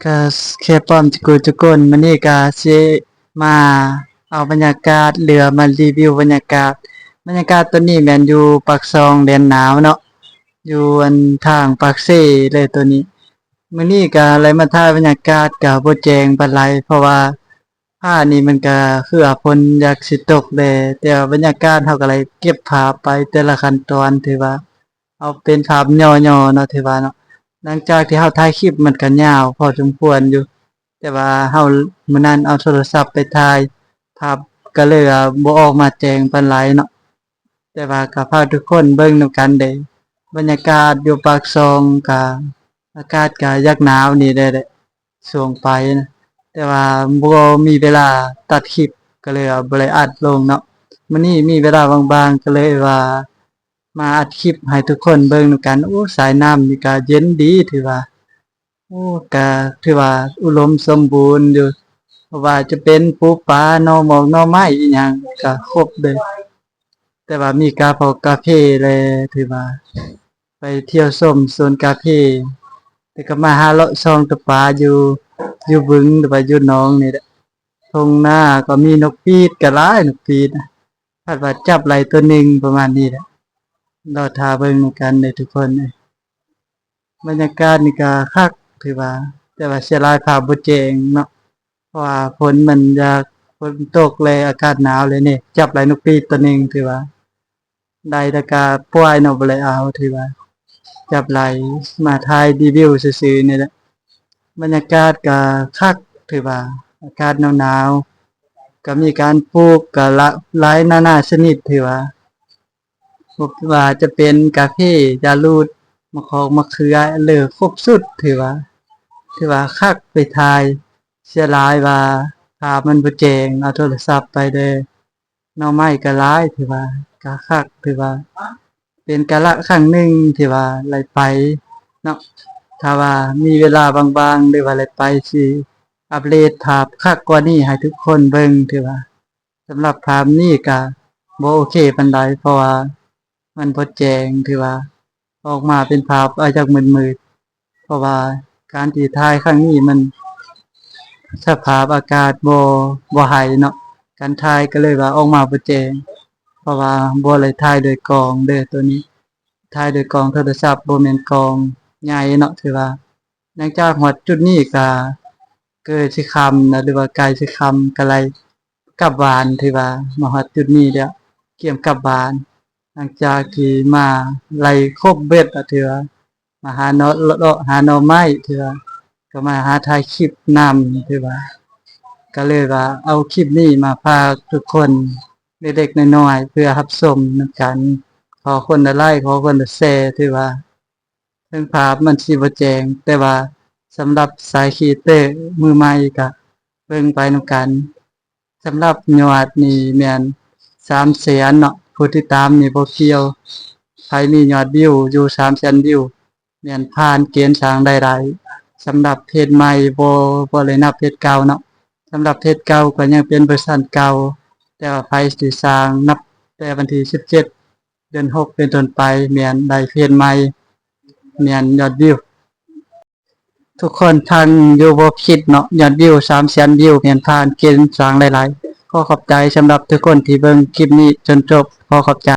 ກໍແຄປ້ອມທຸກຜູ້ທຸກຄົນ, ມື້ນີ້ກໍຊິມາເອົາບັນຍາກາດ ຫຼືວ່າມາຣີວິວບັນຍາກາດ. ບັນຍາກາດຕອນນີ້ແມ່ນຢູ່ປາກຊ່ອງແດນໜາວເນາະ, ຢູ່ອັນທາງປາກເຊເລີຍໂຕນີ້. ມື້ນີ້ກໍໄດ້ມາຖ່າຍບັນຍາກາດ ກໍບໍ່ແຈ້ງປານໃດ ເພາະວ່າຟ້ານີ້ມັນກໍຄືວ່າຝົນຢາກຊິຕົກແດ່, ແຕ່ວ່າບັນຍາກາດເຮົາກໍໄດ້ເກັບພາບໄປແຕ່ລະຂັ້ນຕອນ ຖືວ່າ ເອົາເປັນພາບຫຍໍ້ໆເນາະ ຖືວ່າເນາະ. ຫຼັງຈາກທີ່ເຮົາຖ່າຍຄລິບມັນກໍຍາວພໍສົມຄວນຢູ່, ແຕ່ວ່າເຮົາ ມື້ນັ້ນເອົາໂທລະສັບໄປຖ່າຍ ພາບກໍເລີຍວ່າບໍ່ອອກມາແຈ້ງປານໃດເນາະ. ແຕ່ວ່າກໍຝາກທຸກຄົນເບິ່ງນຳກັນເດ້. ບັນຍາກາດຢູ່ປາກຊ່ອງກໍ ອາກາດກໍຢາກໜາວນີ້ແຫຼະ ຊ່ວງໄປນະ, ແຕ່ວ່າບໍ່ມີເວລາຕັດຄລິບ ກໍເລີຍວ່າບໍ່ໄດ້ອັດລົງເນາະ. ມື້ນີ້ມີເວລາວ່າງໆ ກໍເລີຍວ່າ ມາອັດຄລິບໃຫ້ທຸກຄົນເບິ່ງນຳກັນ. ໂອ້ ສາຍນ້ຳນີ້ກະເຢັນດີ ຖືວ່າ ໂອ້ ກະຖືວ່າອຸດົມສົມບູນຢູ່, ບໍ່ວ່າຈະເປັນປູປາ ໜໍ່ໝອກໜໍ່ໄມ້ ອີ່ຫຍັງກະຄົບເລີຍ. ແຕ່ວ່າມີກາຟອກກາເຟແລ ຖືວ່າໄປທ່ຽວຊົມສວນກາເຟ, ແຕ່ກໍມາຫາເລາະສ່ອງຕະປາຢູ່ ຢູ່ບຶງ ຫຼືວ່າຢູ່ໜອງນີ້ແຫຼະ. ທົ່ງນາກໍມີນົກປີດ ກໍຫຼາຍນົກປີດ. ຄາດວ່າຈັບໄດ້ຕົວໜຶ່ງປະມານນີ້ແຫຼະ. ລໍຖ້າເບິ່ງນຳກັນເດີທຸກຄົນເອີຍ. ບັນຍາກາດນີ້ກໍຄັກ ຖືວ່າ, ແຕ່ວ່າເສຍດາຍພາບບໍ່ແຈ້ງເນາະ, ເພາະວ່າຝົນມັນຢາກ ຝົນຕົກແລ້ວອາກາດໜາວແລ້ວນີ້. ຈັບໄດ້ນົກປີດຕົວໜຶ່ງ ຖືວ່າໄດ້ ແຕ່ກະປ່ອຍເນາະ, ບໍ່ໄດ້ເອົາ, ຖືວ່າຈັບໄດ້ ມາຖ່າຍຣີວິວຊື່ໆນີ້ແຫຼະ. ບັນຍາກາດກໍຄັກ ຖືວ່າອາກາດໜາວໆ, ກໍມີການປູກກໍຫຼາຍນານາຊະນິດ ຖືວ່າ ບໍ່ວ່າຈະເປັນກາເຟ, ຢາລູດ, ໝາກຫອກ, ໝາກເຂືອ ເລີ ຄົບຊຸດ ຖືວ່າ ຖືວ່າຄັກໄປຖ່າຍ. ເສຍດາຍວ່າພາບມັນບໍ່ແຈ້ງ, ເອົາໂທລະສັບໄປແດ່. ໜໍ່ໄມ້ກໍຫຼາຍ ຖືວ່າກໍຄັກ, ຖືວ່າເປັນກາລະຄັ້ງໜຶ່ງທີ່ວ່າໄດ້ໄປເນາະ. ຖ້າວ່າມີເວລາບາງໆ ຫຼືວ່າໄດ້ໄປ ຊິອັບເດດພາບຄັກກວ່ານີ້ໃຫ້ທຸກຄົນເບິ່ງ. ຖືວ່າສຳລັບພາບນີ້ກໍບໍ່ໂອເຄປານໃດ ເພາະວ່າມັນບໍ່ແຈ້ງ, ຖືວ່າອອກມາເປັນພາບອາດຈະມືດໆ. ເພາະວ່າການທີ່ຖ່າຍຄັ້ງນີ້ມັນສະພາບອາກາດບໍ່ ບໍ່ໃຫ້ເນາະ, ການຖ່າຍກໍເລີຍວ່າອອກມາບໍ່ແຈ້ງ. ເພາະວ່າບໍ່ໄດ້ຖ່າຍໂດຍກ້ອງເດີ ໂຕນີ້ຖ່າຍໂດຍກ້ອງໂທລະສັບ ບໍ່ແມ່ນກ້ອງໃຫຍ່ເນາະ. ຖືວ່າຫຼັງຈາກຮອດຈຸດນີ້ກໍເກີດຊິຄ່ຳນະ ຫຼືວ່າໃກ້ຊິຄ່ຳ ກໍໄດ້ກັບບ້ານ. ຖືວ່າມາຮອດຈຸດນີ້ແລ້ວ ກຽມກັບບ້ານ. ຫຼັງຈາກທີ່ມາໄລ່ຄົບເບັດ ຖືວ່າ ມາຫາເນາະ ເລາະຫາໜໍ່ໄມ້ ເທື່ອ ກໍມາຫາຖ່າຍຄລິບນຳ ຖືວ່າ ກໍເລີຍວ່າເອົາຄລິບນີ້ມາຝາກທຸກຄົນເລັກໆນ້ອຍໆ ເພື່ອຮັບຊົມນຳກັນ. ຂໍຄົນລະໄລ້ ຂໍຄົນລະແຊ ຖືວ່າເຖິງພາບມັນຊິບໍ່ແຈ້ງ ແຕ່ວ່າສຳລັບສາຍຄຣີເອເຕີມືໃໝ່ ກະເບິ່ງໄປນຳກັນ. ສຳລັບຍອດນີ້ແມ່ນສາມແສນເນາະ ຜູ້ຕິດຕາມນີ້ບໍ່ກ່ຽວ. ໃຜມີຍອດວິວຢູ່ສາມແສນວິວ ແມ່ນຜ່ານເກນສ້າງລາຍໄດ້. ສຳລັບເພຈໃໝ່ ບໍ່ ບໍ່ໄດ້ນັບເພຈເກົ່າເນາະ. ສຳລັບເພຈເກົ່າກໍຍັງເປັນເວີຊັນເກົ່າ, ແຕ່ວ່າໃຜທີ່ສ້າງນັບແຕ່ວັນທີສິບເຈັດ ເດືອນຫົກເປັນຕົ້ນໄປ ແມ່ນໄດ້ເພຈໃໝ່ ແມ່ນຍອດວິວ. ທຸກຄົນຟັງຢູ່ບໍ່ຜິດເນາະ, ຍອດວິວສາມແສນວິວ ແມ່ນຜ່ານເກນສ້າງລາຍໄດ້. ຂໍຂອບໃຈສຳລັບທຸກຄົນທີ່ເບິ່ງຄລິບນີ້ຈົນຈົບ. ຂໍຂອບໃຈ.